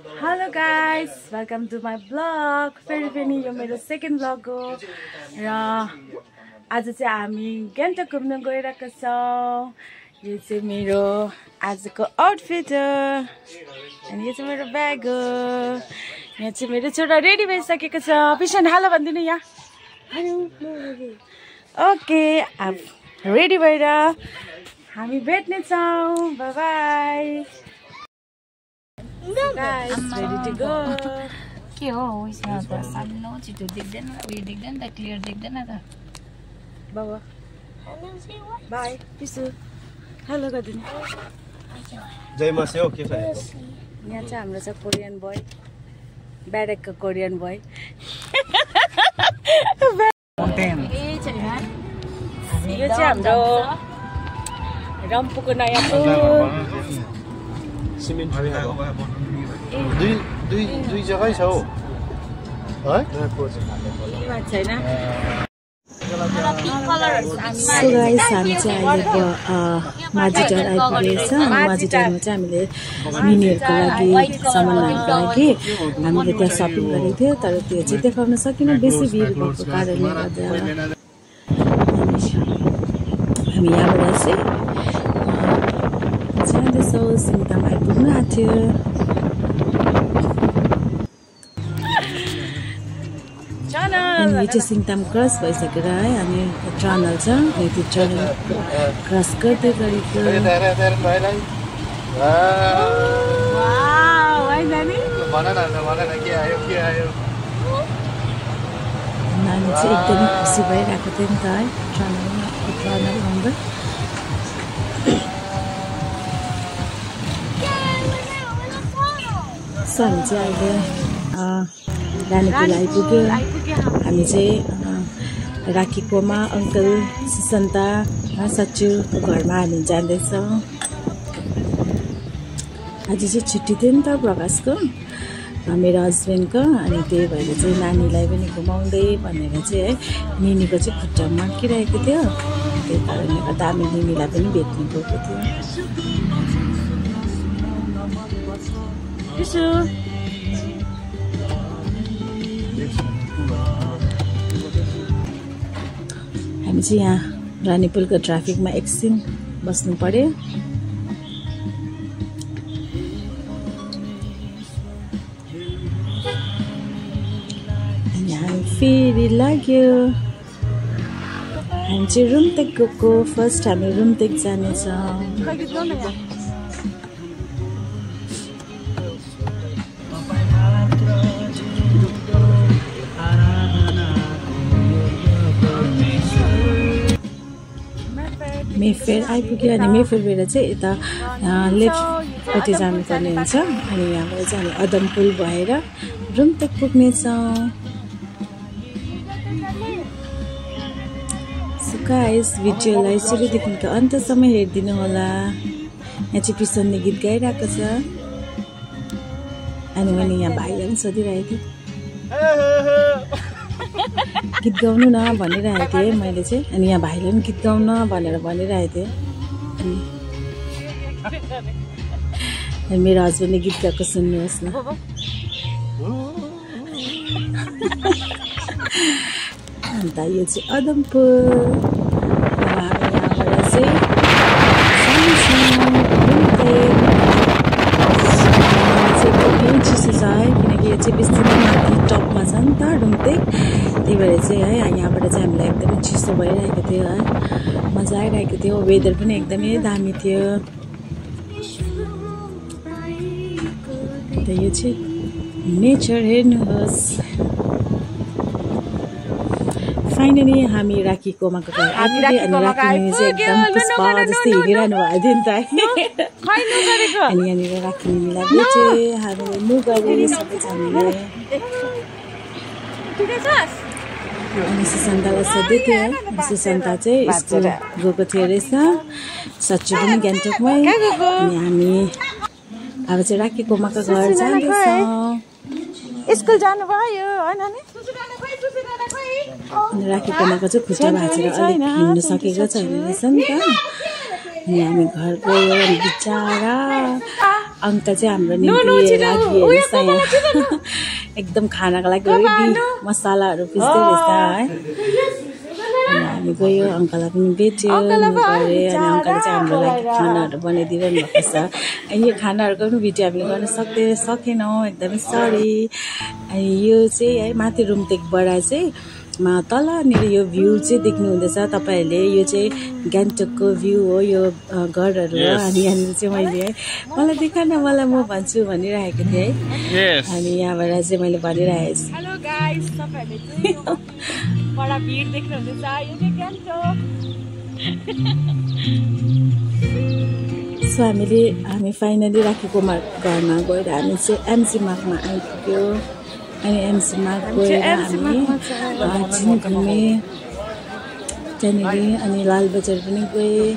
Hello guys, welcome to my vlog. फेरि पनि यो मेरो सेकेन्ड भ्लग हो र आज चाहिँ हामी गान्तोक घुम्न गइरहेको छौं। यो चाहिँ मेरो आजको आउटफिट हो अनि यो चाहिँ मेरो ब्याग हो। यहाँ चाहिँ मेरो छोरा रेडी भइसकेको छ। पिसन हालो भन्दिनु यहाँ। ओके, अब रेडी भएर हामी भेट्ने छौं। Bye bye. Guys, ready to go. के हो उइसमा त सानो छिटो देख्दैन, उयो देख्दैन त क्लियर देख्दैन त। बाबा बाइ पिसु हेलो गर्दिनु। जय मासे हो के छ? यहाँ चाहिँ हाम्रो छ कोरियन बोय, ब्यारेकको कोरियन बोय। यो चाहिँ हाम्रो रम्फूको नयाँ पुल। सिमेन्ट दुई जग्गै छ हो है छैन। So guys, हामी चाहिँ अहिले माझीटार आइपुगेको छ। माझीटारमा चाहिँ हामीले मिनीहरूको लागि सामानहरूको लागि हामीले त्यहाँ सपिङ गरेको थियो, तर त्यो चाहिँ देखाउन सकिनँ बेसी भिड भएको कारणले गर्दा। हामी यहाँबाट चाहिँ जाँदैछौँ, सिङताम आइपुग्नु आँट्यो। अनि यो चाहिँ सिङताम क्रस भइसकेर है, अनि टनल छ, अनि त्यो टनल क्रस गर्दै गरेको नानी चाहिँ एकदमै खुसी भइरहेको थियो नि त है, टनल आउँदा। सो हामी चाहिँ अहिले रानीपुल आइपुग्यो। हामी चाहिँ राखीकोमा अङ्कल सुसन्ता सच्चुको घरमा हामी जाँदैछौँ। आज चाहिँ छुट्टी थियो नि त प्रकाशको, मेरो हस्बेन्डको, अनि त्यही भएर चाहिँ नानीलाई पनि घुमाउँदै भनेर चाहिँ है, निनीको चाहिँ खुट्टा मर्किरहेको थियो, त्यही कारणले गर्दा हामी निनीलाई पनि भेट्नु गएको थियो। हामी चाहिँ यहाँ रानीपुलको ट्राफिकमा एकछिन बस्नु पर्यो। अनि हामी फेरि लाग्यो। हामी चाहिँ रुम्तेक गएको। फर्स्ट हामी रुम्तेक जानेछौँ। मेफेयर आइपुग्यो। अनि मेफेयरबाट चाहिँ यता लेफ्टपट्टि जानुपर्ने हुन्छ। अनि यहाँबाट चाहिँ हामी अदमपुल भएर रुम्तेक पुग्नेछौँ। सो गाइस, भिडियोलाई सुरुदेखिको अन्तसम्म हेरिदिनु होला। यहाँ चाहिँ पिसनले गीत गाइरहेको छ। अनि मैले यहाँ भाइलाई पनि सोधिरहेको थिएँ, गीत गाउनु न भनिरहेको थिएँ मैले चाहिँ। अनि यहाँ भाइले पनि गीत गाउन भनेर भनिरहेको थिएँ। अनि मेरो हस्बेन्डले गीत गाएको सुन्नुहोस् न। अन्त यो चाहिँ अदमपुल। यहाँबाट चाहिँ चिसो छ है, किनकि यो चाहिँ बेसी माथि टपमा छ नि त रुम्तेक, त्यही भएर चाहिँ है यहाँबाट चाहिँ हामीलाई एकदमै चिसो भइरहेको थियो है, मजा आइरहेको थियो। वेदर पनि एकदमै दामी थियो। अन्त यो चाहिँ नेचर हेर्नुहोस्। फाइनली हामी राखीकोमाको घर आइपुग्यो। अनि राखी चाहिँ एकदम पुष्पा जस्तै हिँडिरहनु भएको थियो नि त। अनि यहाँनिर राखी मिमीलाई भेट्यो, हामीले नु गऱ्यो सबैजनाले। अनि सुसन्तालाई सोध्दै थियो, सुसन्ता चाहिँ स्कुल गएको थियो रहेछ, सच्चु पनि गान्तोकमै। अनि हामी अब चाहिँ राखीकोमाको घर जाँदैछौँ। स्कुल जानुभयो हैन नि? अनि राखीकोमाको चाहिँ खुट्टा भाँचेर अलिक हिँड्नु सकेको छैन रहेछ नि त। अनि हामी घर गयो। बिचारा अङ्कल चाहिँ हाम्रो निम्ति राखिहेर्छ एकदम खानाको लागि रेडी मसलाहरू पिस्दै रहेछ है। अनि हामी गयो अङ्कललाई पनि भेट्यो गऱ्यो अनि अङ्कलले चाहिँ हाम्रो लागि खानाहरू बनाइदिइरहनु भएको छ। अनि यो खानाहरूको पनि भिडियो हामीले गर्न सकेनौँ, एकदमै सरी। अनि यो चाहिँ है माथि रुमटेकबाट चाहिँ तलनिर यो भ्यू चाहिँ देख्नु हुँदैछ तपाईँहरूले। यो चाहिँ गान्तोकको भ्यू हो, यो घरहरू हो। अनि यहाँनिर चाहिँ मैले है मलाई देखा न मलाई म भन्छु भनिरहेको थिएँ है। अनि यहाँबाट चाहिँ मैले भनिरहेको छु। हेलो गाइस, तपाईहरुले चाहिँ बडा भिड देख्नु हुँदैछ, यो चाहिँ गान्तोक। सो हामी फाइनली राखीको घरमा गएर हामी चाहिँ एमसी मार्गमा आइपुग्यो। अनि एमसी मार्ग गएर हामी एकछिन घुमेँ त्यहाँनिर। अनि लालबजार पनि गएँ।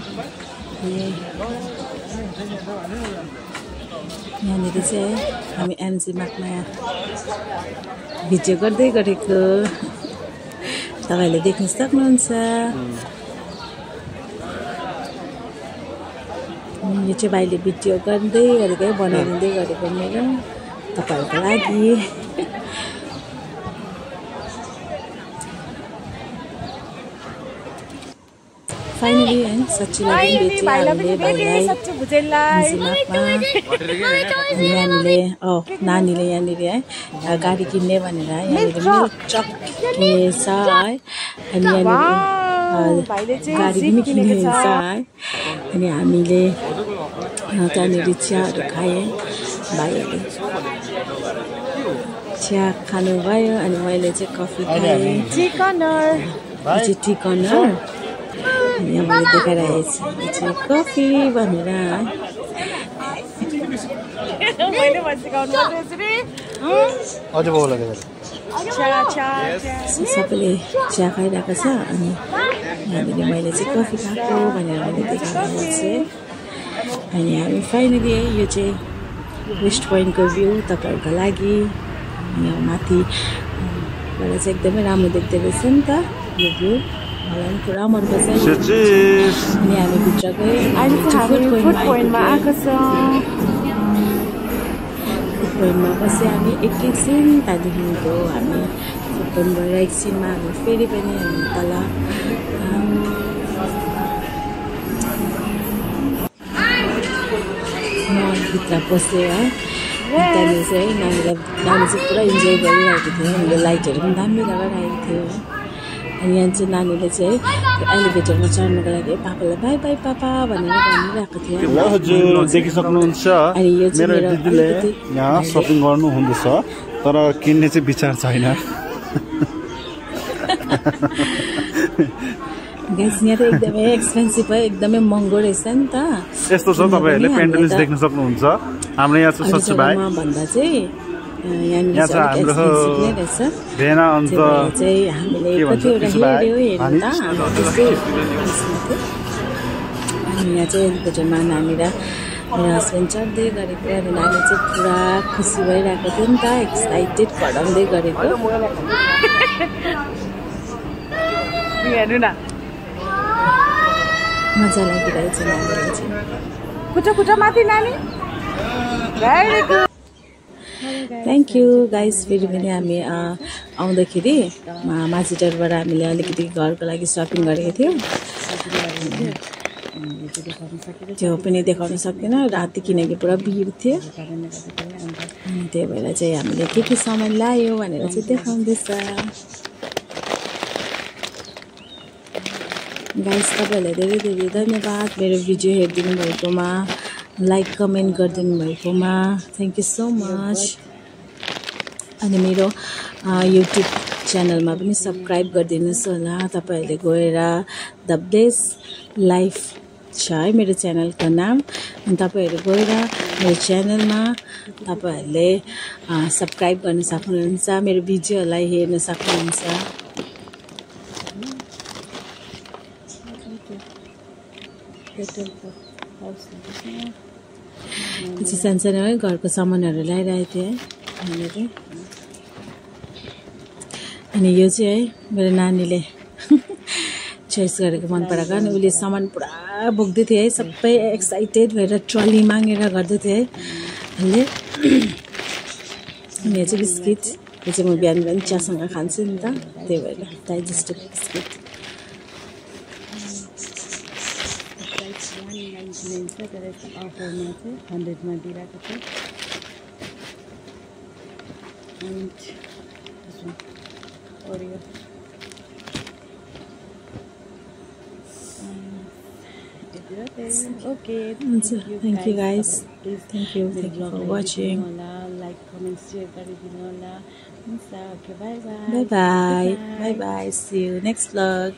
यहाँनिर चाहिँ हामी एमसी मार्गमा भिडियो गर्दै गरेको तपाईँहरूले देख्न सक्नुहुन्छ। यो चाहिँ भाइले भिडियो गर्दै गरेको बनाइदिँदै गरेको मेरो तपाईँहरूको लागि। फाइनली है सच्चीलाई पनि भेट्यो हामीले भाइलाई हामीले नानीले यहाँनिर है गाडी किन्ने भनेर यहाँनिर मिल्क ट्रक किनेछ है। अनि यहाँनिर गाडी पनि किनेछ है। अनि हामीले त्यहाँनिर चियाहरू खाएँ, भाइहरूले चिया खानुभयो। अनि मैले चाहिँ कफी खाएँ, टी कर्नर। यहाँ मैले देखाइरहेको छु यो चाहिँ कफी भनेर है। सबैले चिया खाइरहेको छ। अनि यहाँनिर मैले चाहिँ कफी खाएको भनेर मैले देखाइरहेको छु। अनि हामी फाइनली है यो चाहिँ वेस्ट पोइन्टको भ्यू तपाईँहरूको लागि। यहाँ माथिबाट चाहिँ एकदमै राम्रो देख्दै रहेछ नि त यो भ्यू, मलाई पनि पुरा मनपर्छ। अनि हामी भित्र गयौँ, फुड पोइन्टमा आएको छ। फुड पोइन्टमा बसेँ हामी एकैछिन, त्यहाँदेखिको हामी फुड पोइन्टबाट एकछिनमा हामी फेरि पनि हामी तल भित्र पस्यो है। त्यहाँनिर चाहिँ नानी चाहिँ पुरा इन्जोय गरिरहेको थियो। हामीले लाइटहरू पनि दामी लगाइरहेको थियो। अनि यहाँ चाहिँ नानीले चाहिँ एलिभेटरमा चढ्नुको लागि पापालाई बाई बाई पापा भनेर भनिरहेको थियो। हजुर देखिसक्नुहुन्छ मेरो दिदीले यहाँ सपिङ गर्नु हुँदैछ तर किन्ने चाहिँ विचार छैन। गाइस यहाँ त एकदमै एक्सपेन्सिभ है, एकदमै महँगो रहेछ नि त। यस्तो छ तपाईहरुले पेन्डलिस देख्न सक्नुहुन्छ। हाम्रो यहाँ चाहिँ स्वच्छ भाइ भन्दा चाहिँ यहाँ चाहिँ हाम्रो भेना अन्त चाहिँ हामीले कतिवटा हेऱ्यो हेर्नु त। अनि यहाँ चाहिँ एलिभेटरमा नानी र मेरो हस्बेन्ड चढ्दै गरेको। अनि नानी चाहिँ पुरा खुसी भइरहेको थियो नि त, एक्साइटेड कराउँदै गरेको। हेर्नु न मजा लागिरहेछ नानीलाई चाहिँ। खुट्टा खुट्टा माथि नानी। Very good, thank you guys. फेरि पनि हामी आउँदाखेरि माझीटारबाट हामीले अलिकति घरको लागि सपिङ गरेको थियौँ। त्यो पनि देखाउन सक्दैन राति किनकि पुरा भिड थियो। अनि त्यही भएर चाहिँ हामीले के सामान ल्यायो भनेर चाहिँ देखाउँदैछ। गाइस तपाईँहरूलाई धेरै धेरै धन्यवाद मेरो भिडियो हेरिदिनु भएकोमा, लाइक कमेन्ट गरिदिनु भएकोमा। Thank you so much. अनि मेरो युट्युब च्यानलमा पनि सब्सक्राइब गरिदिनुहोस् होला। तपाईँहरूले गएर द बेस्ट लाइफ छ है मेरो च्यानलको नाम। अनि तपाईँहरू गएर मेरो च्यानलमा तपाईँहरूले सब्सक्राइब गर्न सक्नुहुन्छ, मेरो भिडियोलाई हेर्न सक्नुहुन्छ। सानसानो है घरको सामानहरू ल्याइरहेको थिएँ है। अनि यो चाहिँ है मेरो नानीले चोइस गरेको मन पराएको। अनि उसले सामान पुरा बोक्दै थियो है, सबै एक्साइटेड भएर ट्रली मागेर गर्दै थियो है। अनि यो चाहिँ बिस्किट यो चाहिँ म बिहान बिहान चियासँग खान्छु नि त त्यही भएर डाइजेस्टिभ बिस्किट तर अफरमा चाहिँ 100 मा दिइरहेको छ and this one Oreo okay thank you guys thank you for watching like comment share गरिदिनु होला हुन्छ okay bye bye see you next vlog